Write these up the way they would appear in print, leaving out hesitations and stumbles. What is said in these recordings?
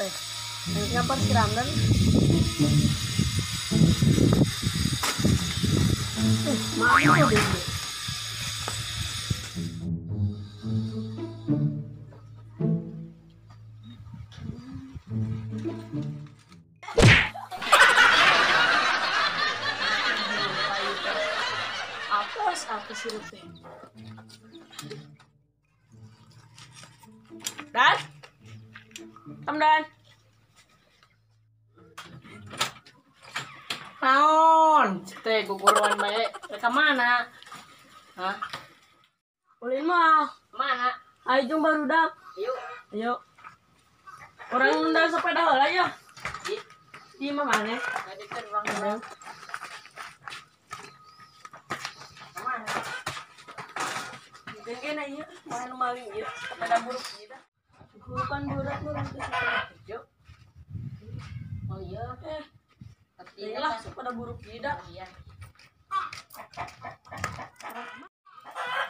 teh. Nyampar si Ramdan. Maaf deh. Apa sih teh? Dan? Tamdan. Naon? Teh guguruan bae. Ka mana? Hah? Ulin mah. Mana? Ayo jeung barudak. Yuk. Ayo. Orang nunda sepeda heula ya. Di mah maneh? Tadi urang. Kena iya, mana maling iya, sepeda buruk iya. Bukan buruk mah itu sepeda hijau. Oh iya, inilah sepeda buruk tidak. Iya.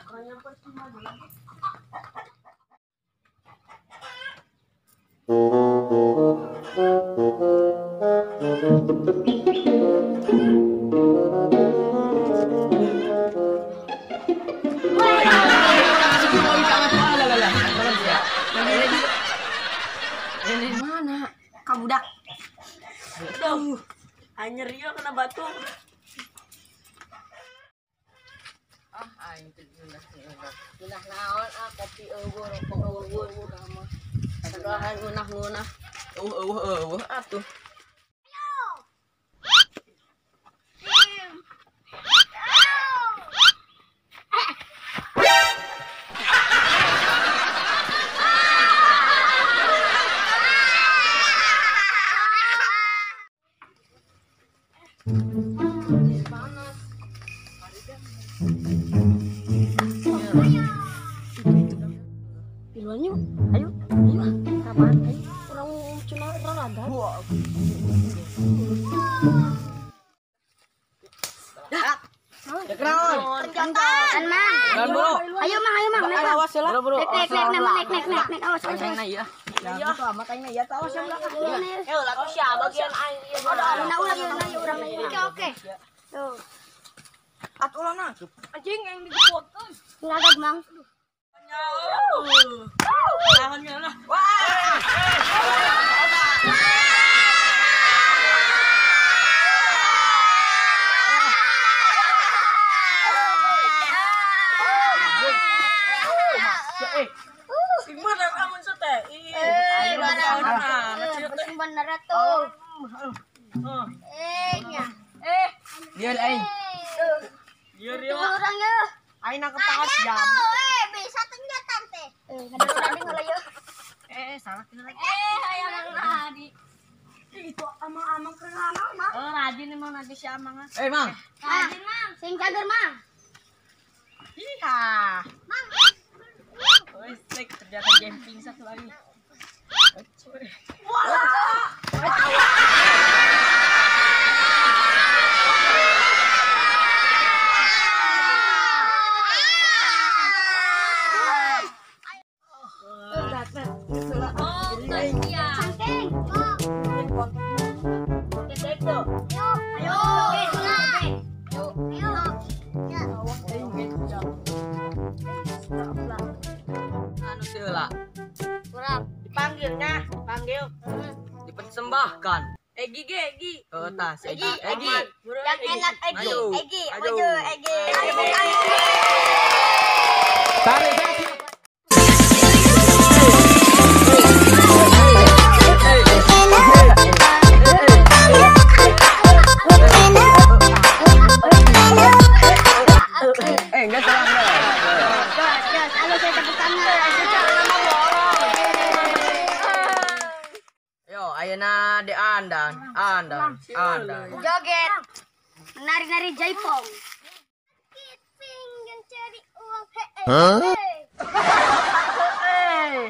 Kayaknya percuma dulu. Mana? Kabudak. Aduh, anyer ieu kena batu. Ah, aing teh ngeunah. Ngeunah naon ah kopi eueuh rokok eueuh urang mah. Sagahan ngeunah-ngeunah. Eueuh atuh. Piluan yuk, ayo, ayo, kapan? Ayo, orang cina orang ada. Dah, Kan mang. Ayo mang, ayo mang. Awas ya lah. Nek nek nek nek nek nek awas awas. Iya. Ya, amat aing ya awas ya belakang. Eh, ulah tuh sia bagian aing ieu. Ada ulah ulah urang. Oke oke. Tuh. Atuh ulah na. Anjing yang digepokeun. Ngagag mang. Naon lah. Wah. Sing bener amun teh. Eh, bener atuh. Eh nya. Eh, biar aing. Biar ya. Urang ya. Aing nangkep tangan jam. Eh, bisa tenjatan teh. Eh, kadang-kadang heula yeuh. Eh, salah kena lagi. Eh, hayang nadi. Itu amang-amang kerana mah. Oh, rajin emang nanti si amang. Eh, Mang. Rajin, Mang. Sing cager, Mang. Iya. Mang. Woi, ternyata jumping satu lagi. Wah! Dipanggilnya, panggil. Dipersembahkan. Egi Egi. Oh, tas Egi. Egi. Yang enak Egi. Egi, maju Egi. Tarik. Eh, enggak salah enggak. Gas, halo saya tepuk tangan. Yo, ayeuna di andan, andan, andan. Joget. Menari-nari jaipong. Hah? Eh.